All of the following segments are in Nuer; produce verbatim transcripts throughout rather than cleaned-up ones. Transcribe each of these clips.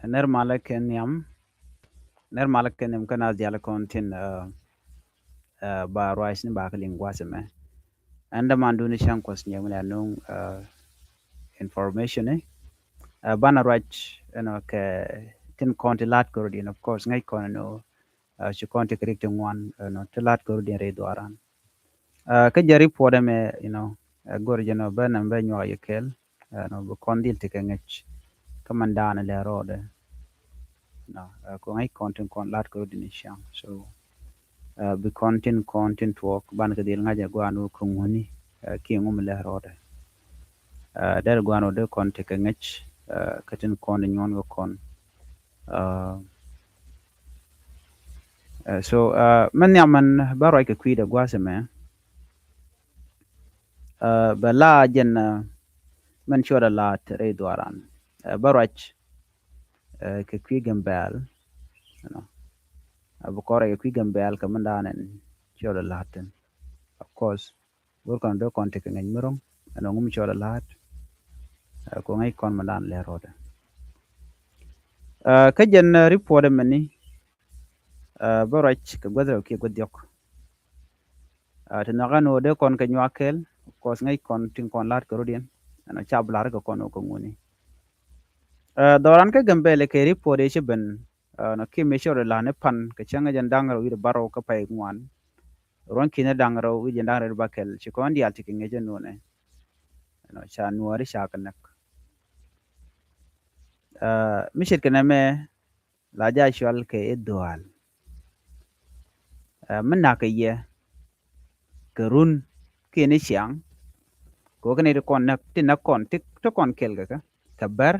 Nɛr malä kɛ nhiam. Nɛr malä kɛ nhiam kä naath diaal kɔn tin, uh, uh, ba ruac ni ba kɛ liŋ gua̱a̱th ɛmɛ. Ɛn däman duni cäŋ kuɔth nyɛm la nuŋ, uh, information ni. Uh, banɛ ruac, you know, kɛ tin kɔn ti la̱t kɛ rut in, of course ŋäc kɔn ni, uh, ci kɔn ti kɛ rik ti ŋuan, you know, ti la̱t kɛ rut in rɛy dhuaran. Uh, kä jɛ report ɛmɛ, you know, uh, go̱r jɛ nɔ bɛ nɛm bɛ nyuak yɛ kɛl, uh, nɔ bi kɔn dhil ti kɛ ŋäc kä man daanɛ lɛ rɔɔdɛ. Nɔ, uh, kɔ ŋäc kɔn tin kɔn la̱t kɛ rut in cäŋ. So, uh, bi kɔn tin kɔn tin tuɔɔk ban kɛ dhil ŋa̱c ɛ gua̱a̱n wä kä ŋuni, uh, kiɛ ŋu mi lɛ rɔɔdɛ. Uh, derɛ gua̱a̱n wä dee kɔn ti kɛ ŋäc, uh, kä tin kɔn di nyuɔn kɛ kɔn. Uh, uh, so, uh, mɛn nhiam mɛn bä ruac kɛ kui̱dɛ gua̱a̱th ɛmɛ. Uh, bɛ la jɛn, uh, mɛn cuɔt a la̱a̱t rɛy dhuaran. Uh, bä ruac, uh, kɛ kui̱ Gambɛl, you know. Uh, bɛ kɔn ruac kɛ kui̱ Gambɛl kɛ mɛn daanɛ cuɔt a la̱a̱t tin. Of course, go̱r kɔn dee kɔn tekɛ ŋäc mi ro̱ŋ ɛn ŋu mi cuɔt a la̱a̱t. Uh, kɔ ŋäc kɔn mɛn daanɛ lɛ rɔɔdɛ. Uh, kä jɛn, uh, report ɛmɛni, uh, bä ruac kɛ guäth rɛw kiɛ guäth diɔk. Uh, ti nhɔk ɛn ɣöö dee kɔn kɛ nyuak kɛl, of course ŋäc kɔn tin kɔn la̱t kɛ rut in, ɛn ɣöö ca bi la̱r kɛ kɔn ɣöö kɛ ŋuni. Uh, dhɔran kä Gambɛl kɛ report ëë ci ben, uh, nɔ kiɛ mëë ci rɔ la̱t ni pan kɛ cäŋ jɛn da̱ŋ rɛw wi̱cdɛ bärɔw kä pay ŋuan. Ruɔ̱n ki̱n da̱ŋ rɛw wi̱cdɛ da̱ŋ rɛw bäkɛl ci kɔn diaal ti kɛ ŋäc ɛn nunɛ. Ɛn ɣöö ca nuääri ca kɛ näk. Uh, mi ce̱tkɛ nɛmɛ la jɛ a cɔal kɛ i̱ dhuaal. Uh, mi na̱k kɛ yɛ kɛ run kiɛ ni ciaŋ. Kɛ ɣöö kɛ ni ti kɔn näk, ti näk kɔn, ti, ti kɔn kɛl kɛ kɛ, kɛ Bär.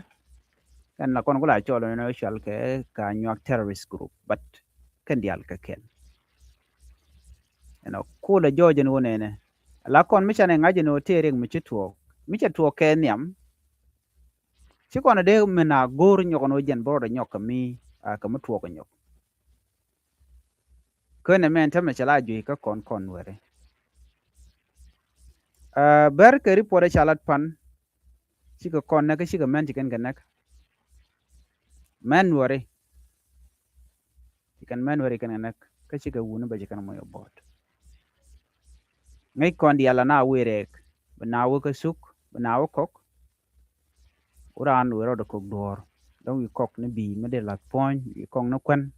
Kɛn la kɔn ku la cɔl ni cɔal kɛ ka Anyuak terrorist group, but kɛn diaal kɛ kɛl. Ɛn ɣöö kulɛ jɔɔc ɛn ɣöö nɛnɛ la kɔn mi canɛ ŋa̱c ɛn ɣöö tëë riɛk mi ci tuɔɔk, mi cɛ tuɔɔk kɛ nhiam. Ci kɔn a dee min a go̱o̱r nyɔk ɛn ɣöö jɛn bä rɔɔdɛ nyɔk kɛ mi, a kɛ mi tuɔɔk ɛ nyɔk. Könɛ mɛn tämɛ cɛ la juey kä kɔn kɔn Nuääri. Uh, Bär kɛ report ɛ ca lat pan, cikɛ kɔn näk, cikɛ mɛn ci kɛn kɛ näk. Mɛn Nuääri, ci kɛn mɛn Nuääri kɛn kɛ näk, kä cikɛ wuni bä ci kɛn moc ɛ bo̱o̱t. Ŋäc kɔn diaal la na wee rɛɛk, bi na wee kä suk, bi na wee kɔk. Wä raan wee rɔɔdɛ kɔk duɔ̱ɔ̱r. Dɔ̱ŋ wi̱i̱ kɔk ni bi̱i̱ mi dee la̱th puɔ̱ny, wi̱i̱ kɔk ni kuän,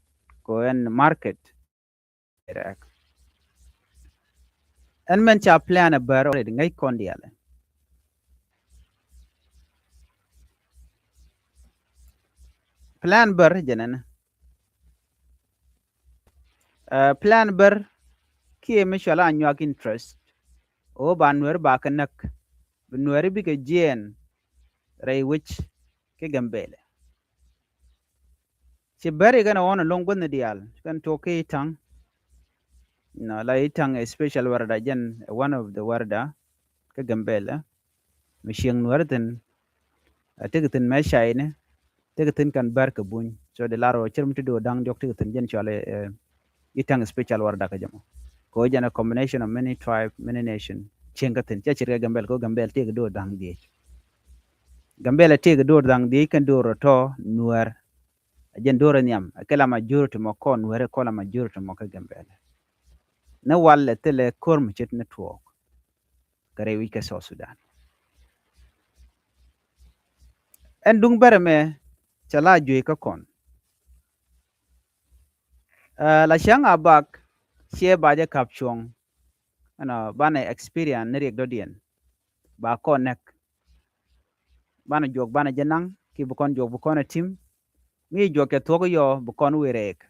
kɛ ɣöö ɛn market. Rɛɛk. Ɛn mɛn ca plan ɛ Bär already, ŋäc kɔn diaal. Plan Bär jɛn ɛn. Uh, plan Bär kiɛ mi cɔal Anyuak interest, ɣöö ba Nuääri ba kɛ näk, bi Nuääri bikɛ jiɛɛn rɛy wec kä Gambɛlɛ. Ci Bär ikɛn ɛ ɣɔn ɛlɔ̱ŋ guäthni diaal, kɛn tuɔɔk kä Itaŋ. Nɔ, la Itaŋ ɛ special warada jɛn, ɛ one of the warada kä Gambɛlɛ. Mi cieŋ Nuääri thi̱n, ɛ tekɛ thi̱n mɛ cayni, tekɛ thi̱n kɛn Bär kɛ Buny. So di lar ɣöö cir mi ti do̱r da̱ŋ diɔ̱k tekɛ thi̱n jɛn cɔal ɛ, ɛ, Itaŋ special warada kä jɛ mɔ. Kɛ ɣöö jɛn ɛ combination of many tribe, many nation. Cieŋ kä thi̱n, cɛ ce̱tkɛ Gambɛl, kɛ ɣöö Gambɛl tëëkɛ do̱r da̱ŋ dhieec. Gambɛl tëëkɛ do̱r da̱ŋ dhieec kɛn do̱r tɔ̱ Nuäär. A jɛn do̱r nhiam, a kɛ la majority mɔ kɔn Nuääri, kɔn la majority mɔ kä Gambɛl. Ni wal ɛ thilɛ ko̱r mi ce̱t ni tuɔɔk kɛ rɛy wi̱c kɛ South Sudan. Ɛn duŋ Bär ɛmɛ cɛ la juey kä kɔn. Uh, la cäŋ a bak ciɛ ba jɛ kap cuɔ̱ŋ. Ɛnɔ banɛ experience ni riɛk dɔ̱diɛn. Ba kɔn näk. Banɛ juɔk banɛ jɛ naŋ, ki bi kɔn juɔk bi kɔn ɛ tim. Mi juɔk kɛ thuɔ̱k yɔ bi kɔn wee rɛɛk.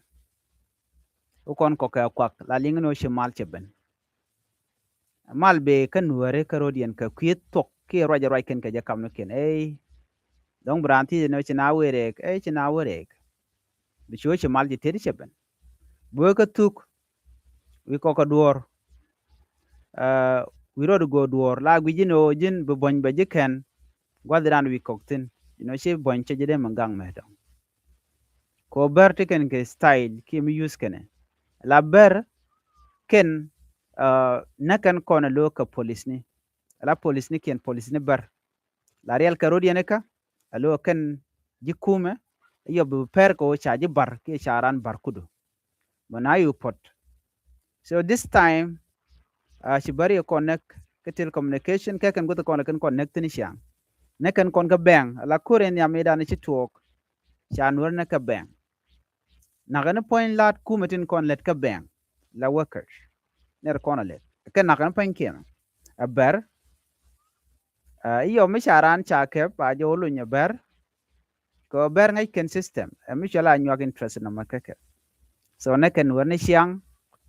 Wä kɔn kɔkɛ kuak la liŋ ni wä ci mal cɛ ben. Mal bee kä Nuääri kä rɔ̱diɛn kɛ kui̱ thuɔ̱k kiɛ ruac ruac kɛn kɛ jɛ kamnikiɛn. Ey, dɔ̱ŋ bi raan thiec ni wä ci na wee rɛɛk, ey, ci na wee rɛɛk. Bi ci wä ci mal ci tet cɛ ben. Bi wee kä thuk wi̱i̱ kɔk kä duɔ̱ɔ̱r. Uh, wi̱i̱ rɔɔd go̱o̱r duɔ̱ɔ̱r la gui̱c ji̱n ɣöö ji̱n bi buɔ̱ny bɛ ji̱ kɛn. Gua̱th ran wi̱i̱ kɔk thi̱n, you know, ci buɔ̱ny cɛ ji̱ dee mi gaŋ mɛ dɔ̱ŋ. Kɛ ɣöö Bär ti kɛn kɛ style kiɛ mi use kɛnɛ. La Bär kɛn, uh, nä kɛn kɔn ɛ lo̱o̱ kɛ polisni. La polisni kiɛn polisni Bär. La riɛl kɛ rɔ̱diɛn ikä, ɛ lo̱o̱ kɛn ji̱ kumɛ, yɔ bi pɛr kɛ wä ca ji̱ bar kiɛ ca ran bar kudu. Mɛ na yu pot. So this time, uh, ci bari kɔn nɛk kɛ telecommunication kɛ kɛn guth kɔn la kɛn kɔn nɛk thin ciaŋ. Nɛ kɛn kɔn kɛ bɛŋ la kore nhiam idan ci tuɔɔk. Ca nuɔr nɛ kɛ bɛŋ. Nak ni puɔ̱ny laat kumɛ tin kɔn lɛt kɛ bɛŋ la workers. Nɛr kɔn a lɛt kɛ nak ni puɔ̱ny kiɛn a bɛr. Uh, iyɔ mi ca ran ca kɛp a jɛ wä luny a bɛr. Kɛ bɛr ŋäc kɛn system ɛ mi cɔl a nyuak interest nɔmɔ kɛ kɛ. So nɛ kɛn wär ni ciaŋ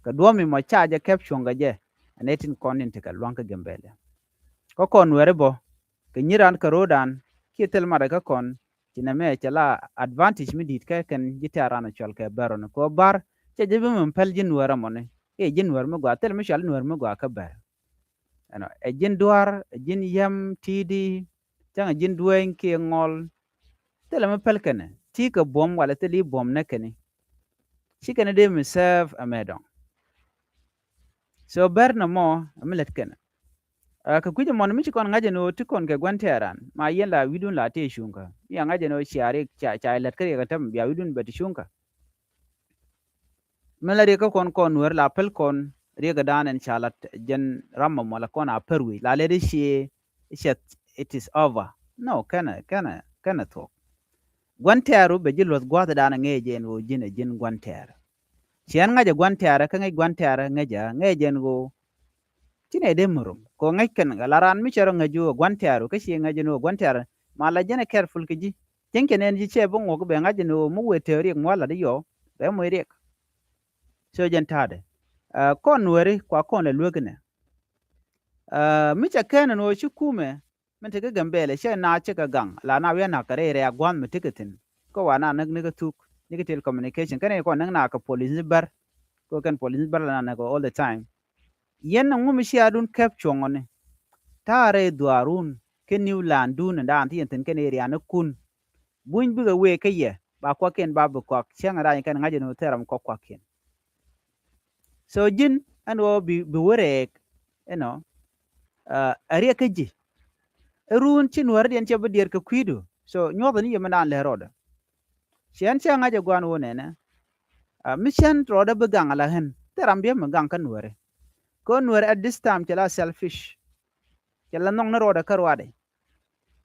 kɛ duɔ̱m mi mɔ ca jɛ kɛp cuɔ̱ŋ kɛ jɛ. Ɛn ɛ tin kɔn in tekɛ luaŋ kä Gambɛlɛ. Kä kɔn wär ibɔ kɛ nyiran kɛ ro̱o̱dan kiɛ thil matdɛ kä kɔn. Ci nɛ mɛ cɛ la advantage mi di̱i̱t kɛ kɛn ji̱ tɛ̈r ran cɔl kɛ bɛr ɔni kɛ bar. Cɛ jɛ bi mi päl ji̱ nuäärä mɔni. I̱ ji̱ nuäär mi gɔaa thil mi cɔal nuäär mi gɔaa kä bɛr. Ɛnɔ ɛ ji̱n dua̱r ɛ ji̱n yɛm ti̱i̱di. Cäŋ ɛ ji̱n dueeny kiɛ ŋɔl. Thilɛ mi päl kɛnɛ ti kɛ buɔ̱m walɛ thil i̱ buɔ̱m nɛ kɛni. Ci kɛnɛ dee mi serve ɛmɛ dɔ̱ŋ. So bɛr nɔmɔ ɛmi lät kɛnɛ. Ɛ kɛ kui̱c ɛmɔni mi ci kɔn ŋa̱c ɛn ɣöö ti kɔn kɛ gua̱n tɛɛran ma yɛn la wi̱dun la tëë cuŋkä mi a ŋa̱c ɛn ɣöö cia riɛk ca ca lät kä riɛk ɛ tɛm bia wi̱dun bɛ ti cuŋkä. Mi la riɛk kä kɔn kɔn nuɛr la päl kɔn riɛk ɛ da̱a̱n ɛn ca la jɛn ram ɛmɔ la kɔn a pär wi̱c la lɛt i̱ cie i̱ cɛ it is over. No kɛnɛ kɛnɛ kɛnɛ thuɔ̱k. Gua̱n tɛɛru bɛ ji̱ luɔth gua̱a̱th ɛ da̱a̱n ɛ ŋee jɛ ɛn ɣöö ji̱n ɛ ji̱n gua̱n tɛɛrɛ. Ciɛn ŋa̱c ɛ gua̱n tɛɛrɛ kä ŋäc gua̱n tɛɛrɛ ŋäc ɛ ŋee jɛ ɛn ɣöö Ci nɛ dee mi rom kɛ ɣöö ŋäc kɛn kɛ la raan mi cɛ rɔ ŋäc ɣöö gua̱n tɛ̈r ɣöö kä ci ŋäc ɛn ɣöö gua̱n tɛ̈r. Ma la jɛn ɛ careful kɛ ji̱ cieŋ cɛ nɛn ji̱ cɛ bi ŋuɔk bɛ ŋa̱c ɛn ɣöö mi wëë tɛ̈r riɛk mua̱l lat i̱ yɔ bɛ moc riɛk. So jɛn ta̱a̱dɛ kɔn nuääri kua kɔn lɛ luek inɛ. Mi cɛ kɛn ɛn ɣöö ci kumɛ min te kä Gambɛlɛ cɛ na cɛ kɛ gaŋ la na wi̱i̱ a nak kɛ rɛy rɛy a gua̱a̱th mi tekɛ thi̱n. Kä wa na näk ni kä thuk ni kä telecommunication kɛn kɔn näk na kɛ police ni bär. Kɛ kɛn police ni bär la na näk all the time. Yɛn ɛŋu mi cia dun kɛp cuɔ̱ŋɔni? Ta̱a̱ rɛy dhuaarun kä niw la̱a̱n dun in daan ti yɛn thi̱n kɛn area ni kun. Buny bikɛ wëë kä yɛ ba kuakiɛn ba bi kuak cäŋ in raany kɛn ŋa̱c in wä thil ram kɔk kuakiɛn. So ji̱n ɛn ɣöö bi bi wä rɛɛk ɛnɔ. Ɛ riɛk kä ji̱ ɛ ruun ci nuääridiɛn cɛ bi diɛɛr kɛ kui̱du. So nyuɔth ni yɛ mi daan lɛ rɔɔdɛ. Ciɛn cɛ ŋa̱c ɛ gua̱a̱n wä nɛnɛ. Mi cɛn rɔɔdɛ bi gaŋ ala ɣän thil ram biɛ mi gaŋ kä nuääri. Kä nuääri at this time cɛ la selfish. Cɛ la nhɔk ni rɔɔdɛ kä ruaadɛ.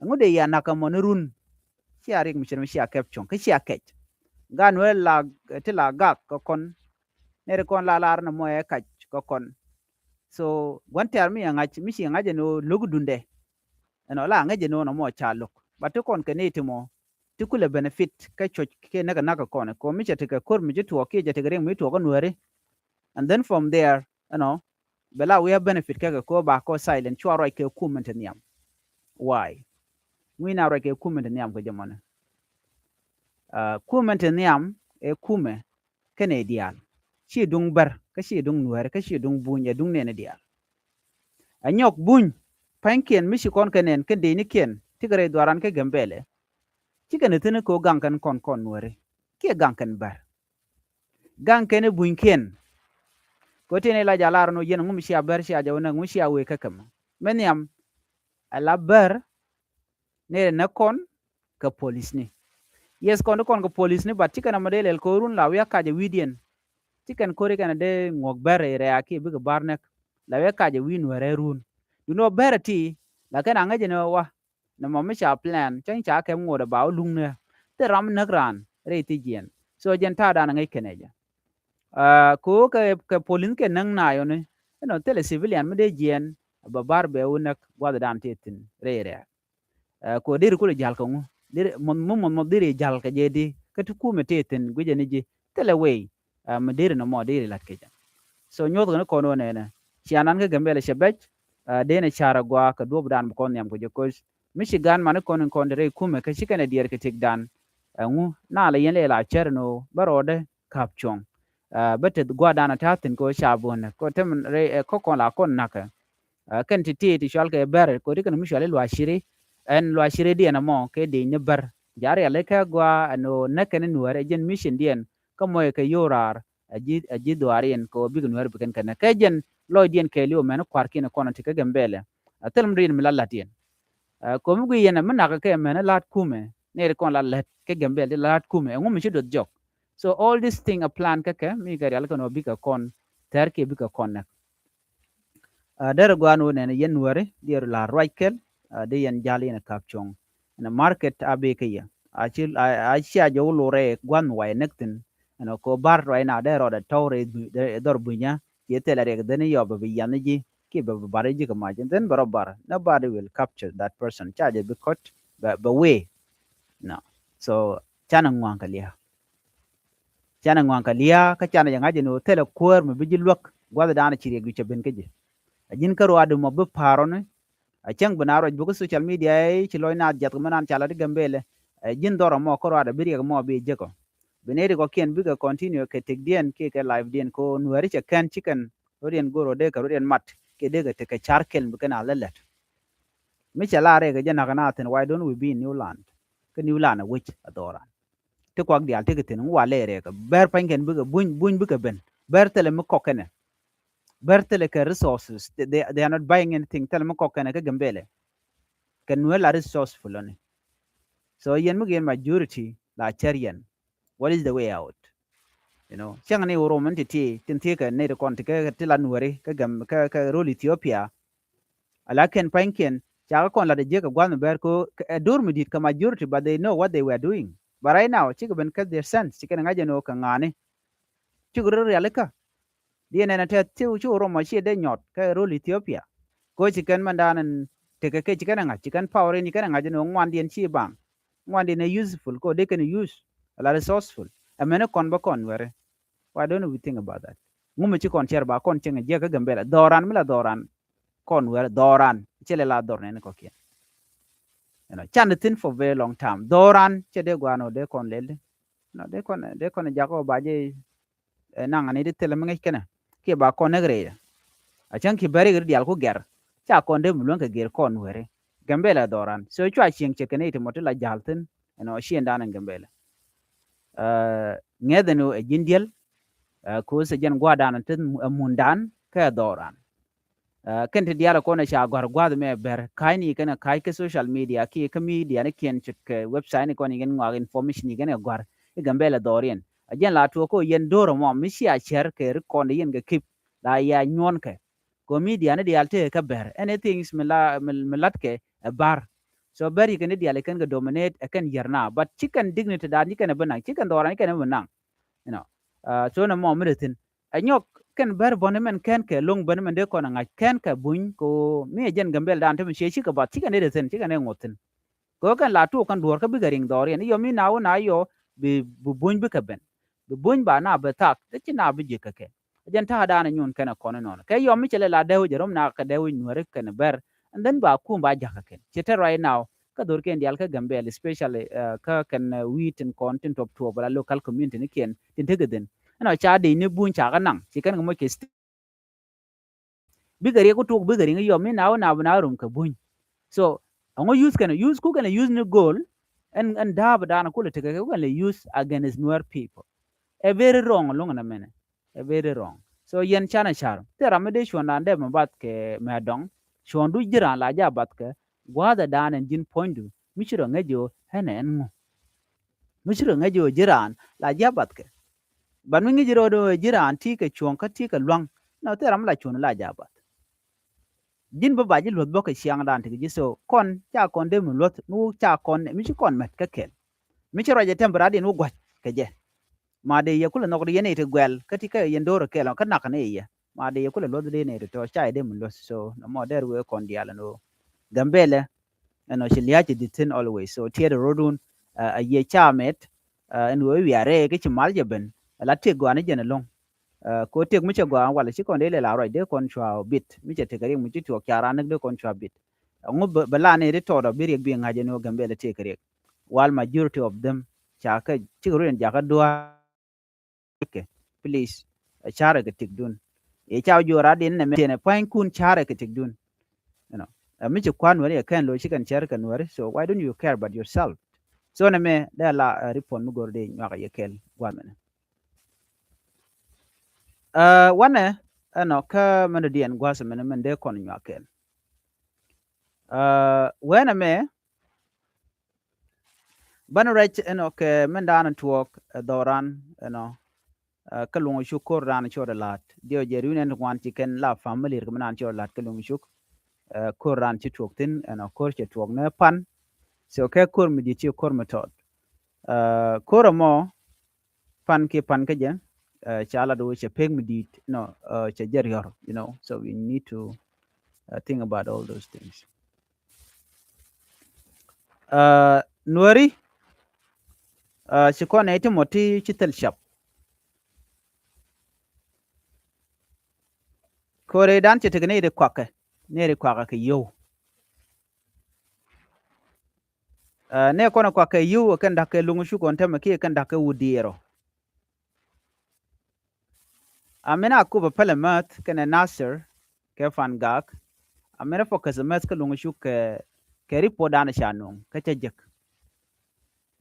Ɛŋu dee yɛ nak ɛmɔ ni run? Cia riɛk mi cɛn mi cia kɛp cuɔ̱ŋ kä cia kɛc. Gaat nuääri la ti la gak kä kɔn. Nɛri kɔn la lar ni mɔ ɛ kac kä kɔn. So gua̱n tɛ̈r mi yɛ ŋa̱c mi ci ŋa̱c ɛn ɣöö lo̱k dundɛ. Ɛnɔ la ŋäc ɛn ɣöö nɔmɔ ca lo̱k ba ti kɔn kɛ ni ti mɔ. Ti kulɛ benefit kä cuɔ̱c kiɛ näk ɛ nak ɛ kɔn ɛ kɔ mi cɛ tekɛ ko̱r mi ci tuɔɔk kiɛ cɛ tekɛ riɛk mi tuɔɔk kä nuääri. And then from there ɛnɔ bɛ la wi̱i̱ a benefit kɛ kɛ kɔ ba kɔ silent cua ruac kɛ kum min te nhiam. Why? Ŋui̱ na ruac kɛ kum min te nhiam kɛ jɛ mɔnɛ. Kum min te nhiam ɛ kumɛ kɛnɛ diaal. Ci duŋ bär kä ci duŋ nuääri kä ci duŋ buny ɛ duŋ nɛɛni diaal. Ɛ nyɔk buny pa̱nykiɛn mi ci kɔn kɛ nɛn kɛn dee ni kiɛn ti kɛ rɛy dhuaran kä Gambɛlɛ. Ci kɛn thi̱n kɛ ɣöö gaŋ kɛn kɔn kɔn nuääri kiɛ gaŋ kɛn bär. Gaŋ kɛn i̱ bunykiɛn. Kɛ ɣöö tin i̱ la jalar ni ɣöö yɛn ŋu mi cia bär cia jɛ wä nɛ ŋu cia wëë kä kɛmɛ mɛ nhiam. Ɛ la bär nɛɛrɛ nä kɔn kɛ polisni. Yes kɔn ti kɔn kɛ polisni but ci kɛn ɛmɔ dee lɛl ko̱run la wi̱i̱ a kac ɛ wi̱i̱diɛn. Ci kɛn ko̱ri kɛn ɛ dee ŋuɔk bär rɛy rɛ̈ɛ̈ kiɛ bikɛ bar näk la wi̱i̱ a kac ɛ wi̱i̱ nuäärɛ run. Duni ɔ bär ɛ ti la kɛn a ŋäc ɛn ɛ wa nɛ mɔ mi ca plan cäŋ ca kɛm ŋot ɛ ba wä luŋ nɛ. Thil ram näk raan rɛy thi jiɛn. So jɛn ta̱a̱ dan ɛ ŋäc kɛn ɛ jɛ. Kɛ ɣöö kɛ kɛ polisni kɛ näk naayɔni ɛnɔ thilɛ civilian mi dee jiɛn bɛ bar bɛ wä näk gua̱thdan ti thi̱n rɛy rɛ̈ɛ̈. Kɛ ɣöö deri kulɛ ja̱l kɛ ŋu deri muɔth muɔth muɔth deri ja̱l kɛ jɛ di kä ti kumɛ ti thi̱n guicɛ ni ji̱ thilɛ wei. Mi deri nɔmɔ deri la̱t kecä. So nyuɔth kɛn kɔn wä nɛnɛ cia nan kä Gambɛlɛ cɛ bɛc. Dee nɛ car agua kɛ duɔpdan bi kɔn nhiam kɛ jɛ koc mi ci gan mani kɔn in kɔn di rɛy kumɛ kä ci kɛn ɛ diɛɛr kɛ tikdan. Ɛŋu na la yɛn lɛ la cär ni wä bä rɔɔdɛ ka̱p cuɔ̱ŋ. Bä teth gua̱dan a ta̱a̱ thi̱n kɛ wä ca bo̱o̱nɛ kɛ wä tem rɛy ɛ kä kɔn la kɔn nakä. Kɛn ti ti ti cual kɛ bɛr kɛ wä ti kɛn mi cual i̱ luac ciri. Ɛn luac ciri diɛn ɛmɔ kɛ dec ni bär ja̱ rial i̱ kɛ gua ɛn ɣöö näk kɛn i̱ nuäär ɛ jɛn mission diɛn kä mɔc kɛ yo̱o̱ raar. Ɛ ji̱ ɛ ji̱ dhuaar in kɛ ɣöö bikɛ nuäär bikɛn kɛn kɛ jɛn lɔcdiɛn kɛɛliw mɛn kua̱rkiɛn kɔn ti kä Gambɛlɛ. Ɛ thil mi riɛn mi la la̱t yɛn. Ɛ komi gui yɛn ɛ mi nakä kɛ mɛn ɛ la̱t kumɛ. Nɛy ti kɔn la lät kä Gambɛl ti la la̱t kumɛ, ɛŋu mi ci duɔth jɔk? So all this thing a plan kä kɛ, mi kɛ rial kɛn ɔ bikɛ kɔn thɛr kiɛ bikɛ kɔn nɛk. Ɛ, derɛ gua̱a̱n wä nɛn yɛn Nuääri, diɛɛr la ruac kɛl, ɛ, di yɛn jal yɛn kap cuɔ̱ŋ. Ɛn market a bee kä yɛ. A ci, a, a ci a jɔw lurɛ gua̱n wa yɛ näk thi̱n. Ɛn ko bar ruac na dee rɔɔdɛ tɔw rɛ dhɔr bunya, ci thilɛ riɛk dhen yɔ bɛ bi yian ji̱, kiɛ bɛ bi bar ji̱ kɛ mac. And then bɛ rɔ bar. Nobody will capture that person. Ca jɛ bi caught, bɛ, bɛ wee. No. So, canɛ ŋua̱a̱ŋ kɛ lia̱a̱. Canɛ ŋua̱a̱ŋ kɛ lia̱a̱, kä canɛ jɛ ŋa̱c ɛn ɣöö thilɛ kuäär mi bi ji̱ luäk, gua̱th dan ci riɛk du cɛ ben kä ji̱. A ji̱n kä ruaadɛ mɔ bi pa̱a̱r ɔni, a cäŋ bi na ruac buk kä social media, ɛ, ci lɔc na jiath kɛ mɛ nan ca la ti Gambɛlɛ, ɛ, ji̱n dhɔr ɛmɔ kä ruaadɛ bi riɛk ɛmɔ bi jek ɔ. Bi nɛy ti kɔkiɛn bikɛ continue kɛ tekdiɛn kiɛ kɛ live diɛn kɛ ɣöö Nuääri cɛ kɛn ci kɛn rɔ̱diɛn go̱r ɔ dee kɛ rɔ̱diɛn mat kiɛ dee kɛ tekɛ car kɛl bi kɛn a lä lät. Mi cɛ la rɛk kɛ jɛ nak na thi̱n, why don't we be in new land? Kä new land a wec a dhɔran. Ti kuak diaal ti kɛ thi̱n ŋu wa lɛ rɛk kɛ bɛr pa̱ny kɛn bikɛ buny, buny bikɛ ben. Bɛr thilɛ mi kɔk kɛnɛ. Bɛr thilɛ kɛ resources. They, they, they are not buying anything. Thilɛ mi kɔk kɛnɛ kä Gambɛlɛ. Kɛ Nuäär la resourceful ɔni. So yɛn mi kɛ yɛn majority la cär yɛn. What is the way out? You know, cäŋ ni wä rom in ti ti, tin ti kɛ ni ri kɔn ti kɛ ti la Nuääri, kɛ Gam, kɛ, kɛ rol Ethiopia. Ala kɛn pa̱nykiɛn, ca kɛ kɔn lat ɛ jiäk kɛ gua̱th mi bɛr ko, kɛ, ɛ dur mi di̱t kɛ majority, but they know what they were doing. But right now, cikɛ ben kä their sense, cikɛ ni ŋa̱c ɛn ɣöö kɛ ŋa̱ni. Cikɛ rɔ rialikä. Diɛ nɛn a tɛth ci, ci wä rom ɔ ci dee nyɔt, kɛ rol Ethiopia. Ko ci kɛn mɛn dan ɛn tekɛ kɛ ci kɛn ɛ ŋa̱c, ci kɛn power in ci kɛn ɛ ŋa̱c ɛn ɣöö ŋuandiɛn ci baŋ. Ŋuandiɛn ɛ useful, ko dee kɛn use, ala resourceful. Ɛ mɛn ɛ kɔn bä kɔn Nuääri. Why don't we think about that? Ŋu mi ci kɔn cɛr ba kɔn cieŋ jiɛk kä Gambɛlɛ? Dhɔran mi la dhɔran kɔn Nuääri, dhɔran. Cɛ lɛ la dhɔr nɛn kɔkiɛn. You know, can the thing for very long time. Dhɔran cɛ dee guan ɔ dee kɔn lɛl di. You know, dee kɔn, dee kɔn jak ɔ ba jɛ, ɛ, naŋ ni di thilɛ mi ŋäc kɛnɛ. Kiɛ ba kɔn näk rɛy. A cäŋ ki bɛri kɛ di dial ku gɛr. Ca kɔn dee mi luäŋ kɛ gɛr kɔn Nuääri. Gambɛlɛ dhɔran. So cua cieŋ cɛ kɛnɛ iti mɔ ti la jal thin. You know, cien dan in Gambɛlɛ. Ɛ, ŋɛth ɛn ɣöö ɛ ji̱n diɛl, ɛ, ko̱o̱th ɛ jɛn gua̱a̱r dan ɛ teth ɛ mun dan kɛ ɛ dhɔran. Ɛ, kɛn ti diaal ɛ kɔn ɛ ca gɔ̱a̱r gua̱a̱th mɛ bɛr ka̱cni kɛn ɛ ka̱c kä social media kiɛ kä media ni kiɛn ce̱tkɛ website ni kɔn i̱ kɛn ŋɔak information i̱ kɛn ɛ gɔ̱a̱r i̱ Gambɛlɛ dhɔriɛn. Ɛ jɛn la tuɔɔk kä yɛn do̱r ɛmɔ mi cia cɛr kɛ ri kɔn i̱ yɛn kɛ kip la ya nyuɔ̱n kɛ. Kɛ media ni diaal tëë kä bɛr. Anything mi la, mi, mi latkɛ ɛ bar. So bɛr yi kɛn ni diaal yi kɛn kɛ dominate ɛ kɛn yɛr na. But ci kɛn dignity dan ci kɛn ɛ bi naŋ. Ci kɛn dhɔran ci kɛn ɛ bi naŋ. You know. Uh, so nɛ mɔ mi dee thin. Ɛ nyɔk kɛn bɛr bɔn mɛn kɛn kɛ loŋ bɛn mɛn dee kɔn ɛ ŋa̱c kɛn kɛ buny ko mi ɛ jɛn Gambɛl dan te mi cie ci kɛ bath ci kɛn dee thin ci kɛn dee ŋuɔth thin. Kɛ kɛn la tuɔɔk kɛn duɔ̱ɔ̱r kä bikɛ riŋ dhɔriɛn. Yɔ mi na wä na yɔ bi, bi buny bikɛ ben. Bi buny ba na bi thak. Dee ci na bi ji̱ kɛ kɛ. Jɛn ta̱a̱ da̱a̱n nyun kɛnɛ kɔn inɔn. Kɛ yɔm mi cɛ lɛ la dee wi̱c rɔm na kɛ dee wi̱c Nuääri kɛnɛ bɛr. And then ba kum ba jakä kɛn. Cɛ te right now. Kä dhor kɛn dial kä Gambɛl, especially, uh, kä kɛn, uh, wi̱i̱ tin kɔn tin tuɔp tuɔp la local community ni kɛn tin tekɛ dhin. Ɛnɔ ca dee ni buny ca kä naŋ. Ci kɛn kɛ moc kɛ sti. Bikɛ riɛk ku tuk bikɛ riŋ yɔm mi na wä na bi na rum kɛ buny. So, ɛŋu use kɛnɛ, use ku kɛnɛ use ni goal. Ɛn, ɛn da̱a̱p da̱a̱n kulɛ tekɛ kɛ kɛnɛ use against Nuer people. Ɛ very wrong luŋ na mɛnɛ. Ɛ very wrong. So yɛn canɛ car. Thil ram mi dee cuɔ̱n dan dee mɛ bath kɛ mɛ dɔŋ. Cuɔ̱n du ji̱ raan la ja bath kɛ. Gua̱a̱th ɛ dan ɛn ji̱n puɔ̱nydu. Mi ci rɔ ŋäc jɛ ɣöö ɛn ɛn ŋu. Mi ci rɔ ŋäc jɛ ɣöö ji̱ raan la ja bath kɛ. But mi ŋi̱c rɔ dee ɣöö ji̱ raan ti kɛ cuɔ̱ŋ kä ti kɛ lua̱ŋ. Nɔ thil ram la cuɔ̱n la ja bath. Ji̱n bä ba ji̱ luɔ̱th bä kɛ ciaŋdan ti kɛ ji̱ so kɔn ca kɔn dee mi luɔ̱th mi wuk ca kɔn mi ci kɔn mɛt kä kɛl. Mi ci ruac ɛ tɛm bi rat yɛn wä gua̱c kɛ jɛ. Ma dee yɛ kulɛ nhɔk dee yɛn iti guɛl kä ti kä yɛn do̱r kɛl kä nak ni yɛ. Ma dee yɛ kulɛ luɔ̱th dee ni iti tɔ ca yɛ dee mi luɔ̱th so nɔ mɔ dee ruëë kɔn diaal ɛn ɣöö Gambɛlɛ ɛn ɣöö ci lia̱a̱ ci di̱t thi̱n always. So tiɛɛt rɔ̱dun a yiëë ca mɛt ɛn ɣöö wiarɛ kä ci mal jɛ ben. Ala tiek gɔaa ni jɛn ɛlɔ̱ŋ. Ko tiek mi cɛ gɔaa wala ci kɔn dee lɛ la ruac dee kɔn cua bit mi cɛ tiek kɛ riɛk mi ci tuɔɔk ca ran näk dee kɔn cua bit. Ŋu bɛ la ni ri tɔɔt ɔ bi riɛk bi ŋa̱c ɛn ɣöö Gambɛlɛ tiek kɛ riɛk. While majority of them ca kɛ cik ruin jakä dua̱a̱r kɛ. Please, ɛ carɛ kɛ tiek dun. Ɛ ca jɔra din nɛ mɛ tiɛnɛ pua̱nykun carɛ kɛ tiek dun. You know, ɛ mi ci kua̱n wɛri ɛ kɛn lo ci kɛn cɛr kɛ Nuɛri. So why don't you care about yourself? So nɛ mɛ dee la ɛ ripon mi gor dee nyuak ɛ yɛ kɛl gua̱n mɛnɛ. Ɛ wanɛ ɛnɔ kä mɛn dee diɛn gua̱s mɛnɛ mɛn dee kɔn nyuak kɛl. Ɛ wɛnɛ mɛ. Banɛ rɛc ɛnɔ kɛ min daanɔ tuɔɔk ɛ dhɔran ɛnɔ. Kä Luŋ Cuk ko̱r daanɔ cɔɔdɛ la̱t diɛ jɛ ri̱w nɛn ti ŋuan ci kɛn la familiar kɛ min daanɔ cɔɔdɛ la̱t kä Luŋ Cuk. Ko̱r daanɔ ci tuɔɔk thi̱n ɛnɔ ko̱r cɛ tuɔɔk ni pan. So kɛ ko̱r mi di̱t ci ko̱r mi tɔt. Ko̱r ɛmɔ pan kiɛ pan kä jɛ ca lat wee cɛ pek mi di̱t nɔ cɛ jɛ riɔr, you know, so we need to think about all those things. Nuäri ci kɔn nɛ ti mɔ ti ci thil cap. Ko̱r i̱ dan cɛ tek ni ri kuakɛ ni ri kuakɛ kɛ yio̱w. Nɛ kɔn kuakɛ yio̱w kɛn da̱k kɛ Luŋ Cuk kɔn tämɛ kiɛ kɛn da̱k kɛ Wudierɔ. Amin a kup a pɛlɛ mäth kɛnɛ Nasir kɛ Pan Gak. Amin a focus mäth kä Luŋ Cuk kɛ kɛ report dan ca nuŋ kä ca jek.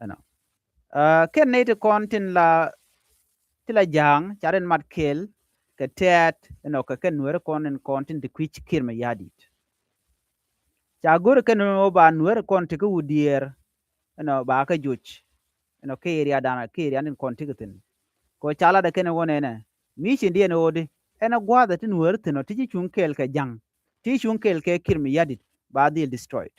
Ɛnɔ kɛn nɛ ti kɔn tin la ti la ja̱a̱ŋ ca rin mat kel kɛ tɛɛt ɛnɔ kɛ kɛn Nuäri kɔn in kɔn tin ti kui̱c Kiir Mayardit. Ca go̱r kɛn ɣöö ba Nuäri kɔn ti kä Wudier ɛnɔ ba kä joc ɛnɔ kɛ area dan kɛ area in kɔn ti kä thi̱n. Kɛ ca lat kɛn ɣöö nɛnɛ mission diɛn ɣöö di ɛn ɛ gua̱a̱th ɛ ti Nuäri thi̱n ɔ ti ci cuŋ kɛɛl kɛ ja̱ŋ ti cuŋ kɛɛl kɛ Kiir Mayardit ba dhil destroyed.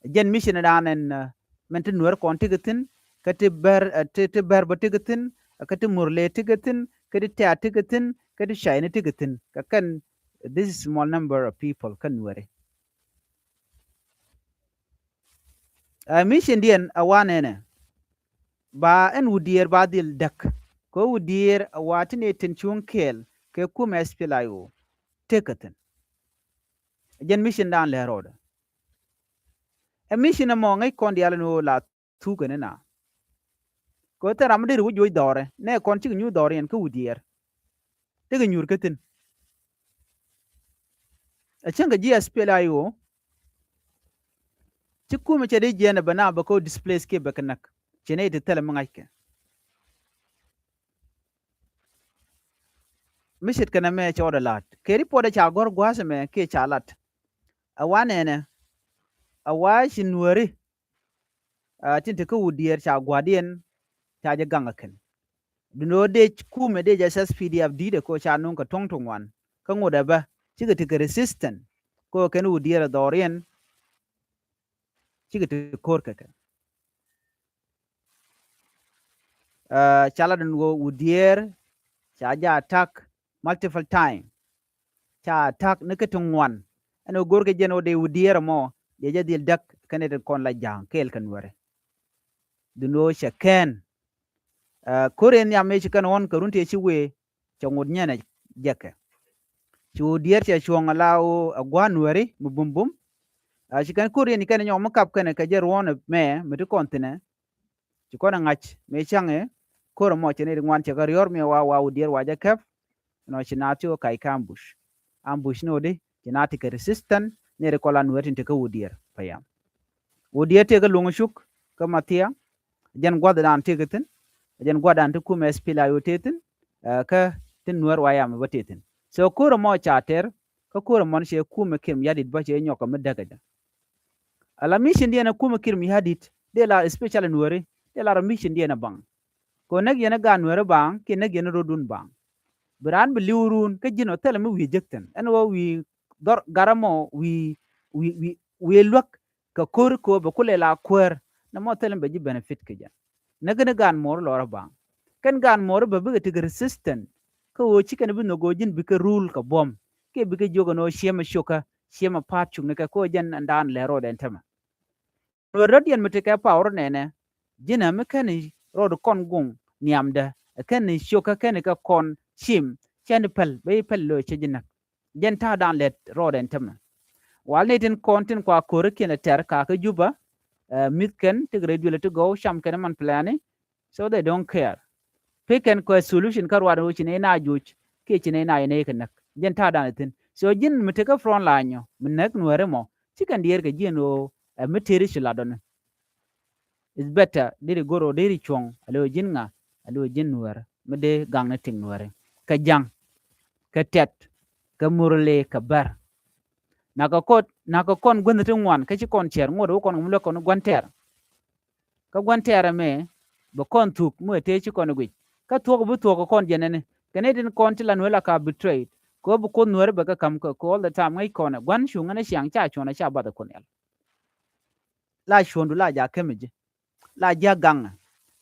Jɛn mission dan ɛn min ti Nuäri kɔn ti kä thi̱n kä ti Bär ti ti Bär bä ti kä thi̱n kä ti Murle ti kä thi̱n kä ti Tɛ̈t ti kä thi̱n kä ti Cayni ti kä thi̱n kä kɛn this is small number of people kä Nuäri. Mission diɛn a wa nɛnɛ ba ɛn Wudier ba dhil däk kɛ Wudier a wa ti ni tin cuŋ kɛɛl kɛ kumɛ SPLA-IO ti kä thi̱n. Jɛn mission dan lɛ rɔɔdɛ. Ɛ mission ɛmɔ ŋäc kɔn diaal ni ɣöö la thuk ɛn ina. Kɛ ɣöö thil ram mi deri wä juɔc dhɔrɛ nɛ kɔn cikɛ nyuur dhɔr yɛn kä Wudier. Tekɛ nyuur kä thi̱n. Ɛ cäŋ kɛ ji̱ SPLA-IO ci kumɛ cɛ di jiɛn ɛ bɛ na bɛ kɛ ɣöö displace kiɛ bɛ kɛ näk. Ci nɛ ti thilɛ mi ŋa̱ckɛ. Mi ce̱tkɛ nɛmɛ cɛ ɣɔt ɛ la̱t kɛ report ɛ ca gɔ̱r gua̱a̱th ɛmɛ kiɛ ca lat. Ɛ wa nɛnɛ ɛ wa ci Nuäri tin te kä Wudier ca gua̱diɛn ca jɛ gaŋ ɛ kɛn. Duundɛ ɣöö dec kumɛ dec SSPDF di̱i̱t ɛ kɛ ɣöö ca nuŋ kɛ tuɔ̱ŋ ti ŋuan kä ŋot ɛ bä cikɛ ti kɛ resistant kɛ ɣöö kɛn Wudier ɛ dhɔriɛn. Cikɛ ti ko̱r kɛ kɛ. Ca lat ɛn ɣöö Wudier ca jɛ attack multiple time. Ca attack ni kä ti ŋuan ɛn ɣöö go̱rkɛ jɛn ɣöö dee Wudier ɛmɔ dee jɛ dhil däk kɛn ɛ ti kɔn la ja̱a̱ŋ kɛɛl kɛ Nuäri. Duundɛ ɣöö cɛ kɛn ko̱r in nhiam mëë ci kɛn ɣɔ̱n kɛ run tëë ci wëë cɛ ŋot nyɛnɛ jɛkɛ. Ci Wudier cɛ cuɔ̱ŋ ala ɣöö ɛ gua̱a̱r Nuäri mi bumbum. Ci kɛn ko̱r in kɛn nyɔk mi kap kɛnɛ kɛ jɛ ruɔ̱n ɛmɛ mi ti kɔn thi̱nɛ. Ci kɔn ɛ ŋa̱c mëë ca̱ŋɛ ko̱r ɛmɔ cɛ ni ri ŋuan cɛ kɛ riɔ̱r mi wa wa Wudier wa jɛ kɛp. Nɔ ci naath ti ɣöö kac kä ambush. Ambush ni ɣöö di ci naath ti kɛ resistant ni ri kɔla Nuäär tin te kä Wudier payam. Wudier tëë kä Luŋ Cuk kä Mathia. Jɛn gua̱thdan tëë kä thi̱n. Jɛn gua̱thdan ti kumɛ SPLA-IO tëë thi̱n. Kä ti Nuäär wa yam bä tëë thi̱n. So ko̱r ɛmɔ ca tɛr kä ko̱r ɛmɔ ni cɛ kumɛ Kiir Mayardit bä cɛ nyɔk kɛ mi däk ɛ jɛ. Ala mission diɛn ɛ kumɛ Kiir Mayardit dee la especially Nuääri dee la rɔ mission diɛn ɛ baŋ. Kɛ näk yɛn ɛ gaat Nuääri baŋ kiɛ näk yɛn ɛ rɔdun baŋ. Bi raan bi li̱w run kä ji̱n ɔ thilɛ mi wi̱i̱ jek thi̱n ɛn ɣöö wi̱i̱ dhɔr gat ɛmɔ wi̱i̱ wi̱i̱ wi̱i̱ luäk kɛ ko̱r ko̱r bɛ kulɛ la kuäär. Nɛ mɔ thilɛ mi bɛ ji̱ benefit kɛ jɛ. Näk ni gaat muɔɔr lɔrä baŋ kɛn gaat muɔɔr bɛ bikɛ tekɛ resistant. Kä ɣöö ci kɛn bi nhök ɣöö ji̱n bikɛ rule kɛ buɔ̱m kiɛ bikɛ jiök ɛn ɣöö ciɛmɛ ciokä ciɛmɛ pa̱a̱t cuknikɛ kä ɣöö jɛn ɛn daan lɛ road ɛn tämɛ. Nuäär dɔ̱diɛn mi tekɛ power nɛnɛ ji̱n ɛ mi kɛn rɔɔd kɔn guŋ nhiamdɛ ɛ kɛn ciokä kɛn kɛ kɔn cim cɛn päl bɛ i̱ päl lo̱c cɛ ji̱ näk. Jɛn ta̱a̱dan lɛt rɔɔd ɛn tämɛ. Wal ni tin kɔn tin kua ko̱rikiɛn ɛ tɛr kakä Juba. Ɛ mi̱thkɛn tik rɛy duël ti gɔw camkɛn man plani. So they don't care. Pekɛn kɛ solution kä ruat ɣöö ci nɛy na joc kiɛ ci nɛy na yɛn nɛy kɛ näk. Jɛn ta̱a̱dan ɛ thi̱n. So ji̱n mi tekɛ front line nyɔ mi näk Nuääri mɔ ci kɛn diɛɛr kɛ ji̱n ɣöö ɛ mi tëëri ci latdɔni. It's better deri go̱r ɣöö deri cuɔ̱ŋ a lo̱ ji̱n ŋa a lo̱ ji̱n Nuäär mi dee gaŋni tik Nuääri kɛ ja̱ŋ kɛ tɛt kɛ Murle kɛ Bär. Nakɛ kɔn nakɛ kɔn guänh ti ŋuan kä ci kɔn cɛr ŋot wä kɔn kɛ mi luäk kɔn gua̱n tɛr. Kä gua̱n tɛɛrɛ mɛ bɛ kɔn thuk mi wee tëë ci kɔn guic. Kä thuɔ̱k bi thuɔ̱k kɔn jɛn ɛni kɛ ni tin kɔn ti la nueer la ka betrayed. Kɛ ɣöö bi Kuoth Nueeri bɛ kɛ ka̱m kɛ, kɛ all the time ŋäc kɔn ɛ gua̱n cuŋ ɛn ɛ ciaŋ ca cuɔ̱n ɛ ca bath ɛ Kuoth Nhial. La cuɔ̱ndu la jakä mi ji̱ la ji̱ a gaŋ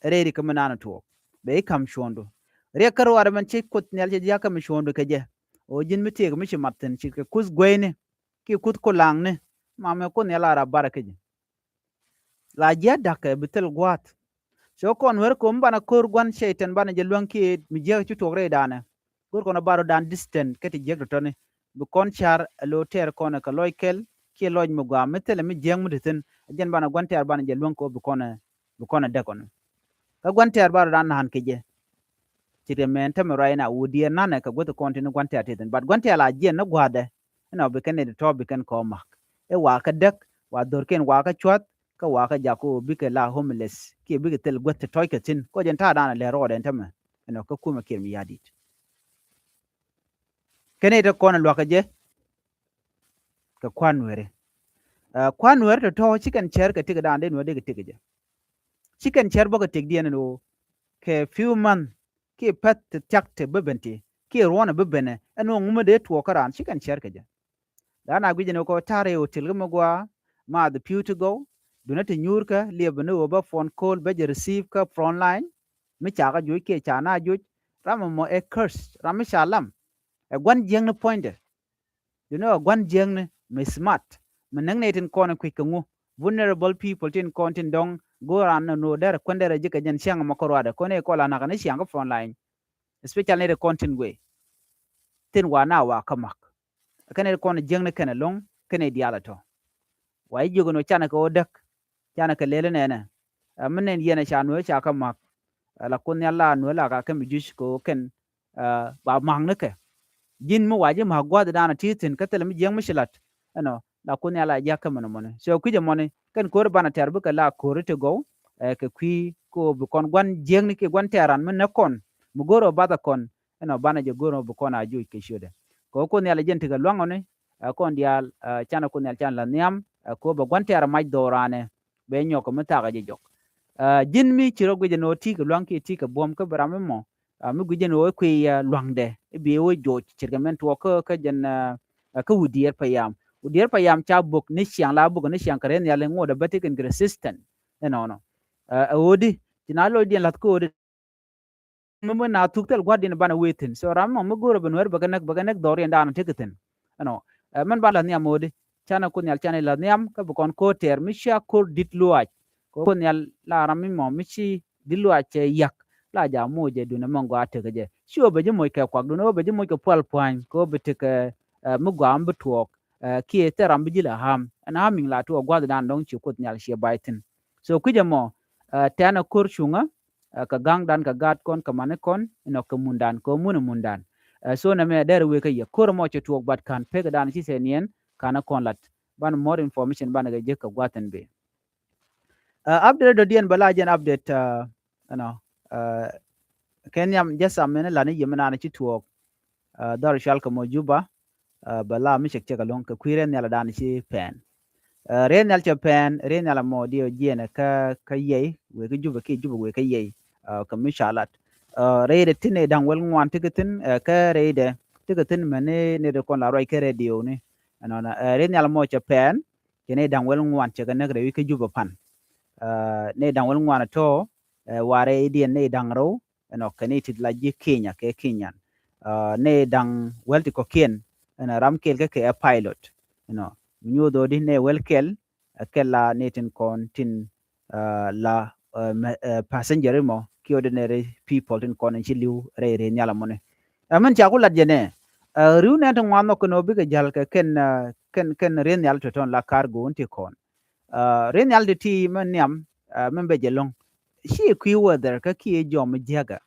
rɛy ri kä mi naan tuɔɔk bɛ i̱ ka̱m cuɔ̱ndu. Riɛk kä ruaadɛ mɛn ci Kuoth Nhial cɛ ji̱ a ka̱m cuɔ̱ndu kɛ jɛ. Ɣöö ji̱n mi tëëk mi ci mat thi̱n ci kɛ kuth gueyni kiɛ kuth kulaŋni. Mamɛ Kuoth Nhial a rap barɛ kä ji̱. La ji̱ a da̱kɛ bi thil gua̱a̱th. So kɔn wer ko̱m banɛ ko̱r gua̱n cɛy-tan banɛ jɛ luäŋ kiɛ mi jiäk ci tuɔɔk rɛy daanɛ. Go̱r kɔn a bar rɔ̱dan distant kä ti jiäk tɔ̱tɔ̱ni. Bi kɔn car ɛ lo̱o̱ tɛɛr kɔn ɛ kɛ lɔc kɛl kiɛ lɔc mi gɔaa mi thilɛ mi jiäk mi ti thi̱n. Ɛ jɛn banɛ gua̱n tɛɛr banɛ jɛ luäŋ kɛ ɣöö bi kɔn ɛ, bi kɔn ɛ däk kɔn. Kä gua̱n tɛɛr bar rɔ̱dan na̱a̱n kɛ jɛ. Ci ti mɛn tämɛ ruac na wut diɛɛr nanɛ kɛ guäth kɔn tin gua̱n tɛɛr ti thi̱n. But gua̱n tɛɛr la jiɛn ni gua̱a̱dɛ. Ɛnɔ bi kɛn ni ti tɔ̱ bi kɛn kɔ mak. Ɛ wakä däk, wa dhorkiɛn wakä cua̱th, kä wakä jaku bikɛ la homeless kiɛ bikɛ thil guäth ti tɔ̱c kɛ thi̱n. Kɔ jɛn ta̱a̱ da̱a̱n a lɛ rɔɔdɛ ɛn tämɛ. Ɛnɔ kä kumɛ kiɛm ya̱di̱t. Kɛn i̱ te kɔn luakä jɛ kɛ kua̱n nueeri. Ɛ, kua̱n nueeri tɔ̱tɔ̱ ci kɛn cɛr kɛ tik da̱a̱n dee nueeri dee kɛ tik jɛ. Ci kɛn cɛr bä kɛ tik diɛn ɛn ɣöö kɛ few month kiɛ pɛth ti thiak ti bä ben ti kiɛ ruɔ̱n ɛ bä benɛ ɛn ɣöö ŋumä dee tuɔɔk kä raan ci kɛn cɛr kɛ jɛ. Da̱a̱n a guic ɛn ɣöö kɔ ta̱r i̱ ɣöö tilkä mi gua̱a̱ ma the few ti gɔw. Dunä ti nyuurkä liɛpä ni ɣöö bä phone call bä jɛ receive kä front line. Mi ca kä joc kiɛ ca na joc ram ɛmɔ ɛ curse ram mi ca lam. Ɛ gua̱n jiäkni puɔ̱nydɛ. You know, ɛ gua̱n jiäkni mi smart. Mi näk nɛy tin kɔn kui̱c kɛ ŋu. Vulnerable people tin kɔn tin dɔ̱ŋ go̱o̱r an nɔ derɛ kuɛn derɛ ji̱ kɛ jɛn ciaŋ ɛmɔ kä ruaadɛ kɔn ɛ kɔl a nakä ni ciaŋ kä front line. Especially nɛy tin kɔn tin guey. Thin wa na wa kä mak. Kɛn ɛ kɔn jiäkni kɛn ɛlɔ̱ŋ kɛn ɛ diaal ɛ tɔ̱. Wa i̱ jiök ɛn ɣöö canɛ kɛ ɣöö däk. Canɛ kɛ lel inɛnɛ. Ɛ mi nɛn yɛn ɛ ca nuee ca kä ma̱k. Ɛ la Kuoth Nhial la nuee la ka kɛ mi juc kɛ ɣöö kɛn, ɛ, ba ma̱k ni kɛ. Ji̱n mi wa ji̱ ma̱k gua̱a̱th dan a ti thi̱n kä thilɛ mi jiäk mi ci la̱t. Ɛnɔ la Kuoth Nhial la jiak kä mɔni mɔni. So kui̱c ɛmɔni kɛn ko̱ri banɛ tɛr bikɛ la ko̱ri ti gɔw. Ɛ kɛ kui̱ kɛ ɣöö bi kɔn gua̱n jiäkni kiɛ gua̱n tɛɛran mi näk kɔn mi go̱o̱r ɣöö bath ɛ kɔn. Ɛnɔ banɛ jɛ go̱o̱r ɣöö bi kɔn a joc kɛ ciötdɛ. Kɛ ɣöö Kuoth Nhial ɛ jɛn tekɛ lua̱ŋ ɔni. Ɛ kɔn diaal, ɛ, canɛ Kuoth Nhial canɛ la nhiam, ɛ, kɛ ɣöö bɛ gua̱n tɛɛr mac dhɔɔranɛ. Bɛ nyɔk kɛ mi thakɛ jɛ jɔk. Ɛ, ji̱n mi ci rɔ guic ɛn ɣöö ti kɛ lua̱ŋ kiɛ ti kɛ buɔ̱m kä bi ram mi mɔ. Ɛ, mi guic ɛn ɣöö kuiy, ɛ, lua̱ŋdɛ i̱ bi ɣöö joc ce̱tkɛ mɛn tuɔɔk kä, kä jɛn, ɛ, ɛ, kä wut diɛɛr payam. Wut diɛɛr payam ca bok ni ciaŋ la bok ni ciaŋ kɛ rɛy nhial iŋuɔt ɛ bä ti kɛn kɛ resistant. Ɛnɔnɔ. Ɛ, ɛ ɣöödi ci na lɔcdiɛn la̱th kä ɣöödi. Mi mi na thuk thil gua̱diɛn banɛ wee thi̱n. So ram mɔ mi go̱o̱rä bɛ nuɛr bɛ kɛ näk, bɛ kɛ näk dhɔriɛn daanɔ tekɛ thi̱n. Ɛnɔ, ɛ, mɛn ba la̱th nhiam ɣöödi. Canɛ Kuoth Nhial canɛ la̱th nhiam kä bi kɔn ko̱r tɛɛr mi cia ko̱r di̱t luaac. Kɛ Kuoth Nhial la ram mi mɔ mi ci di̱t luaac cɛ yak. La ja moc jɛ duundɛ mɛn gɔaa tekɛ jɛ. Ci ɣöö bɛ ji̱ moc kɛ kuak duundɛ ɣöö bɛ ji̱ moc kɛ pual pua̱ny. Kɛ ɣöö bi tekɛ, ɛ, mi gɔaa mi bi tuɔɔk. Ɛ, kiɛ thil ram bi ji̱ la ham. Ɛn ham miŋ la tuɔɔk gua̱th daanɔ dɔ̱ŋ ci Kuoth Nhial ciɛ bay thi̱n. So kui̱c ɛmɔ, ɛ, tɛ̈nɛ ko̱r cuŋä, ɛ, kɛ ga̱ŋdan kɛ gaatkɔn kɛ manikɔn, inɔ kɛ mundan, kɛ mun ɛ mundan. Ɛ, so nɛmɛ dɛr wek kä yɛ. Ko̱r ɛmɔ cɛ tuɔɔk but ka̱n pek dan ci sɛ niɛn, ka̱n ɛ kɔn lat. Banɛ more information banɛ kɛ jek kɛ gua̱th ɛn ben. Ɛ, update dɔ̱diɛn bɛ la jɛn update, ɛ, ɛnɔ, ɛ, kɛ nhiam jɛ sam mɛn ɛ lan i̱ yɛ mi naan ci tuɔɔk. Ɛ, dhɔr cual kɛ mɔ Juba, ɛ, bɛ la mi cɛk cɛk ɛlɔ̱ŋ kɛ kui̱ rɛy nhial dan ci pɛn. Ɛ, rɛy nhial cɛ pɛn, rɛy nhial ɛmɔ diɛ jiɛn ɛ kä, kä yɛy, wek kä Juba kiɛ Juba wek kä yɛy, ɛ, kɛ mi ca lat. Ɛ, rɛydɛ tin ɛ da̱ŋ wäl ŋuan tekɛ thi̱n, ɛ, kä rɛydɛ tekɛ thi̱n mɛn ni, ni rɛ kɔn la ruac kɛ radio ni. Ɛnɔnɔ, ɛ, rɛy nhial ɛmɔ cɛ pɛn, cɛ ni da̱ŋ wäl ŋuan cɛ kɛ näk rɛy wi̱c kä Juba pan. Ɛ, ni da̱ŋ wäl ŋuan ɛ tɔ, ɛ, warɛ idiɛn ni da̱ŋ rɛw, ɛnɔ kɛ ni tit la ji̱ Kenya kɛ Kenyan. Ɛ, ni da̱ŋ wäl ti kɔ̱kiɛn, ɛnɔ ram kɛl kä kɛ ɛ pilot. Ɛnɔ, mi nyuuth ɣöö di ni wäl kɛl, ɛ, kɛl la ni tin kɔn tin, ɛ, la, ɛ, mɛ-, ɛ, passenger imɔ, ki ordinary people tin kɔn in ci li̱w rɛy rɛy nhial ɛmɔni. Ɛ, min ca ku lat jɛ nɛ, ɛ, ri̱w nɛn ti ŋuan nhɔk kɛn ɣöö bikɛ jäl kɛ kɛn, ɛ, kɛn, kɛn rɛy nhial tɔ̱tɔ̱n la cargo in ti kɔn. Ɛ, rɛy nhial ti ti mɛn nhiam, ɛ, mɛn bɛ jɛ lo̱ŋ. Ci kui̱ weather kä kiɛ jɔm jiäkä.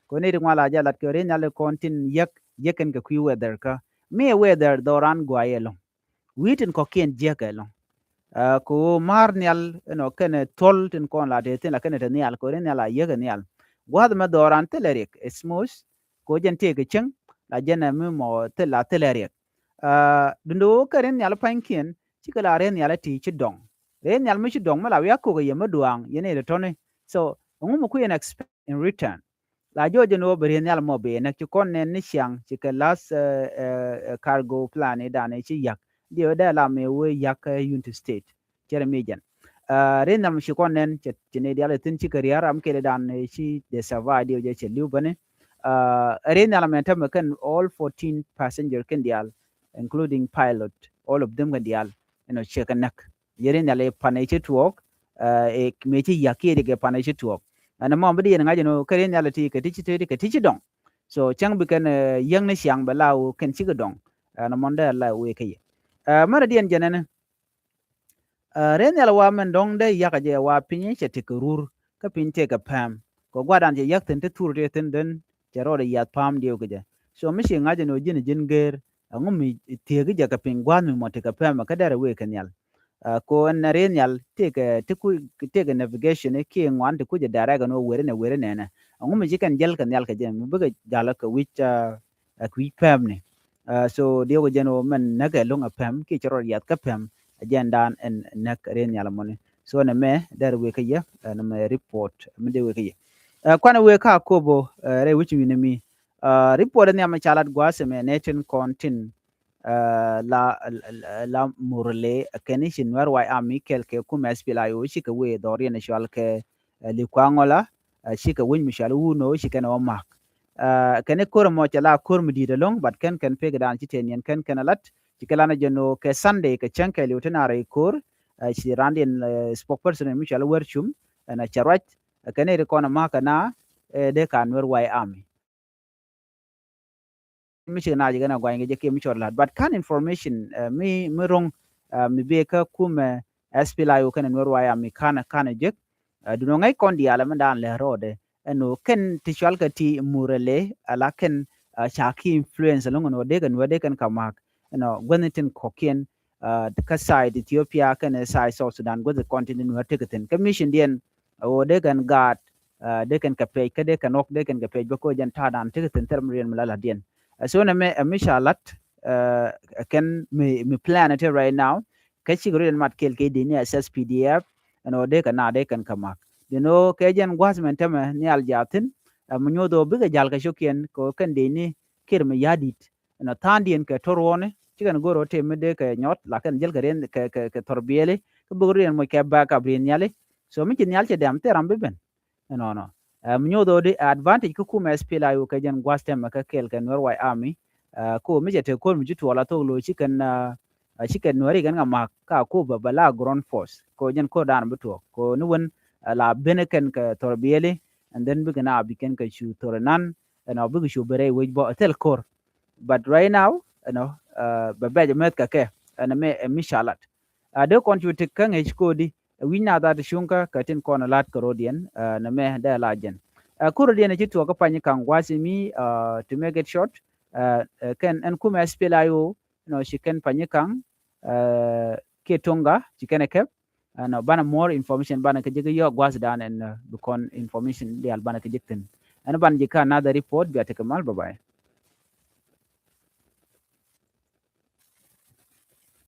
Kɛ ni ti ŋuan la jɛ lat kɛ rɛy nhial ti kɔn tin yäk, yäk kɛn kɛ kui̱ weather kä. Mi weather dhɔran guayɛ lo̱ŋ. Wi̱i̱ tin kɔ̱kiɛn jiäkɛ lo̱ŋ. Ɛ, kɛ ɣöö ma̱a̱r nhial, ɛnɔ, kɛnɛ thuɔ̱l tin kɔn la tëë thi̱n la kɛnɛ te nhial, kɛ ɣöö ni nhial a yiäkɛ nhial. Gua̱a̱th ɛmɛ dhɔran thilɛ riɛk, ɛ smooth, kɛ ɣöö jɛn tëëkɛ cieŋ, la jɛn ɛ mi mɔ thil la thilɛ riɛk. Ɛ, duundɛ ɣöö kɛ rin nhial pa̱nykiɛn, cikɛ la rin nhial ɛ ti ci dɔŋ. Riɛy nhial mi ci dɔŋ mi la wiak kok ɛ yɛ mi duaaŋ yɛn ɛ tɔni. So ɛŋu mi ku yɛn expect in return? La jɔɔc ɛn ɣöö bɛ riɛy nhial mɔ bɛ yɛ näk ci kɔn nɛn ni ciaŋ ci kɛ last, uh, uh, cargo plan idan ci yak. Diɛ wä dee la mi wee yak, uh, Unity State. Cɛ rɛ mi jɛn. Uh, riɛy nhial mi ci kɔn nɛn cɛ, cɛ ni dial ithin ci kɛ riar am kɛl idan ci de survive diɛ wä jɛ cɛ liw bäni. Uh, riɛy nhial mi ɛn tämɛ kɛn all fourteen passenger kɛn dial, including pilot, all of them kɛn dial. You know, cɛ kɛ näk. Yɛ riɛy nhial ɛ pan ɛ ci tuɔɔk, uh, ɛ mëë ci yak kiɛ ri kɛ pan ɛ ci tuɔɔk. Ɛn ɛmɔ bi di yɛn ŋa̱c ɛn ɣöö kɛ riɛy nhial ɛ ti kɛ ti ci tëëdi kɛ ti ci dɔŋ. So cäŋ bi kɛn, uh, yäŋ ni ciaŋ bɛ la wä kɛn cikɛ dɔŋ. Ɛn ɛmɔ dee la wee kä yɛ. Uh, mɛn ɛ diɛn jɛn ɛn. Uh, riɛy nhial wa mɛn dɔŋ dee yakä jɛ wa piny cɛ tekɛ rur kä piny tekɛ pɛm. Kɛ guadan cɛ yak thin ti thur ti thin dhen cɛ rɔɔdɛ yath pam diɛw kɛ jɛ. So mi ci ŋa̱c ɛn ɣöö ji̱n ji̱n geer ɛŋu mi thiek jɛ kɛ piny gua̱a̱th mi mɔ tekɛ pɛm kä derɛ wee kɛ nhial. Uh, ko ɛn riɛy nhial tekɛ, tekɛ navigation kiɛ ŋuan ti kucɛ direct ɛn ɣöö weri nɛ weri nɛnɛ. Ɛŋu mi ci kɛn jäl kɛ nhial kɛ jɛ mi bikɛ jal kɛ wi̱c, uh, ɛ kui̱ pɛmni. Uh, so diɛw kɛ jɛn ɣöö mɛn näk ɛ lo̱ŋ ɛ pɛm kiɛ cɛ rɔ riath kä pɛm ɛ jɛn dan ɛn näk riɛy nhial mɔni. So nɛ mɛ dɛr wee kä yɛ, uh, nɛ mɛ report mi dee wee kä yɛ. Uh, kuanɛ wee kä Akobo, uh, rɛy wi̱c wi̱nɛ mi. Uh, report ɛ nhiam mi ca lat gua̱a̱th ɛmɛ nɛ tin kɔn tin, uh, la, la, la Murle, uh, kɛn i̱ ci Nuɛr White Army kɛl kɛ kumɛ S P L A I O cikɛ wee dhɔriɛn cual kɛ, uh, Likuaŋola, uh, cikɛ wec mi cual Wuno cikɛn ɛ wä ma̱k. Uh, kɛn i̱ ko̱r ɛmɔ cɛ la ko̱r mi di̱i̱t ɛlɔ̱ŋ, but kɛn kɛn pek dan ci tɛn yɛn kɛn kɛn alat. Ci kɛ lan a jɛ no kɛ Sunday kɛ cäŋ kɛ liw ti na rɛy ko̱r, uh, ci randiɛn, uh, spokesperson mi cual Wɛr Cum ɛn a cɛ ruac. Uh, kɛn i̱ ri kɔn a ma̱k ɛna, uh, dee ka Nuɛr White Army. Mi ci na jɛ gɛn a guany kɛ jɛ kiɛ mi cɔr lat. But kan information, uh, mi, mi ro̱ŋ, uh, mi bee kä kumɛ, uh, S P L A I O kɛn Nuɛr White Army kan, kan jek. Uh, dunɔ ŋäc kɔn diaal mi dan lɛ rɔɔdɛ. Ɛn ɣöö kɛn ti cual kɛ ti Murle, ala kɛn, uh, ca ki influence loŋ ɛn ɣöö dee kɛn Nuɛr dee kɛn kɛ ma̱k. Ɛn ɣöö guäthni tin kɔ̱kiɛn, uh, kä side Ethiopia kɛn side South Sudan guäthi kɔn tin Nuɛr tekɛ thi̱n. Kä mission diɛn, uh, ɣöö dee kɛn gaat, uh, dee kɛn kɛ pɛc, kä dee kɛn ɣɔk dee kɛn kɛ pɛc bä ko̱ jɛn ta̱a̱ dan tekɛ thi̱n thɛr mi riɛn mi la la̱t diɛn. Uh, so nɛ mɛ, uh, mi ca la̱t, uh, kɛn mi, mi plan it right now. Kä cikɛ rɔ yɛn mat kɛɛl kɛ dee ni S S P D F, ɛn ɣöö dee kɛ na dee kɛn kɛ ma̱k. Dee ni ɣöö kɛ jɛn gua̱a̱th mɛn tämɛ nhial jaathin, ɛ mi nyuɔth ɣöö bikɛ ja̱l kɛ cio̱kiɛn kɛ ɣöö kɛn dee ni kiɛr mi ya̱di̱t. Ɛn ɣöö tha̱a̱ŋdiɛn kɛ to̱r ɣɔ̱ɔ̱ni, cikɛn go̱r ɣöö tëë mi dee kɛ nyɔt, lakin jäl kɛ riɛn kɛ, kɛ, kɛ thɔr biɛli, kä bikɛ rɔ yɛn moc kɛ back up riɛn nhiali. So mi ci nhial cɛ dɛm thil ram bi ben. Ɛnɔnɔ. Ɛ mi nyuɔth ɣöö di advantage kä kumɛ S P L A I O kɛ jɛn gua̱a̱th tämɛ kä kɛɛl kɛ Nuɛr White Army. Ɛ ko mi cɛ te ko̱r mi ci tuɔɔl a thok lo̱c ci kɛn, ɛ, ci kɛn Nuɛri kɛn kɛ ma̱k ka ko bɛ, bɛ la ground force. Ko jɛn ko̱r dan bi tuɔɔk. Ko ni wen, ɛ, la ben kɛn kɛ thor biɛli, and then bikɛ na bi kɛn kɛ cu thor nan, ɛnɔ bikɛ cu bɛ rɛy wec bɔ, ɛ thil ko̱r. But right now, ɛnɔ, ɛ, bɛ bɛc mɛth kɛ kɛ, ɛnɔ mɛ, ɛ mi ca lat. A dee kɔn cu tik kä ŋec kodi, ɛ wi̱c na that cuŋkä kɛ tin kɔn lat kɛ rodiɛn, ɛ nɛ mɛ dee la jɛn. Ɛ kurodiɛn ɛ ci tuɔɔk kä Panyikaŋ gua̱a̱th mi, ɛ, to make it short, ɛ, ɛ kɛn ɛn kumɛ S P L A I O, ɛnɔ ci kɛn Panyikaŋ, ɛ, kiɛ Toŋga ci kɛn ɛ kɛp, ɛnɔ banɛ more information banɛ kɛ jek yɔɔk gua̱a̱th dan ɛn, ɛ, bi kɔn information diaal banɛ kɛ jek thi̱n. Ɛn banɛ jek kä another report, bia tekɛ mal, bye bye.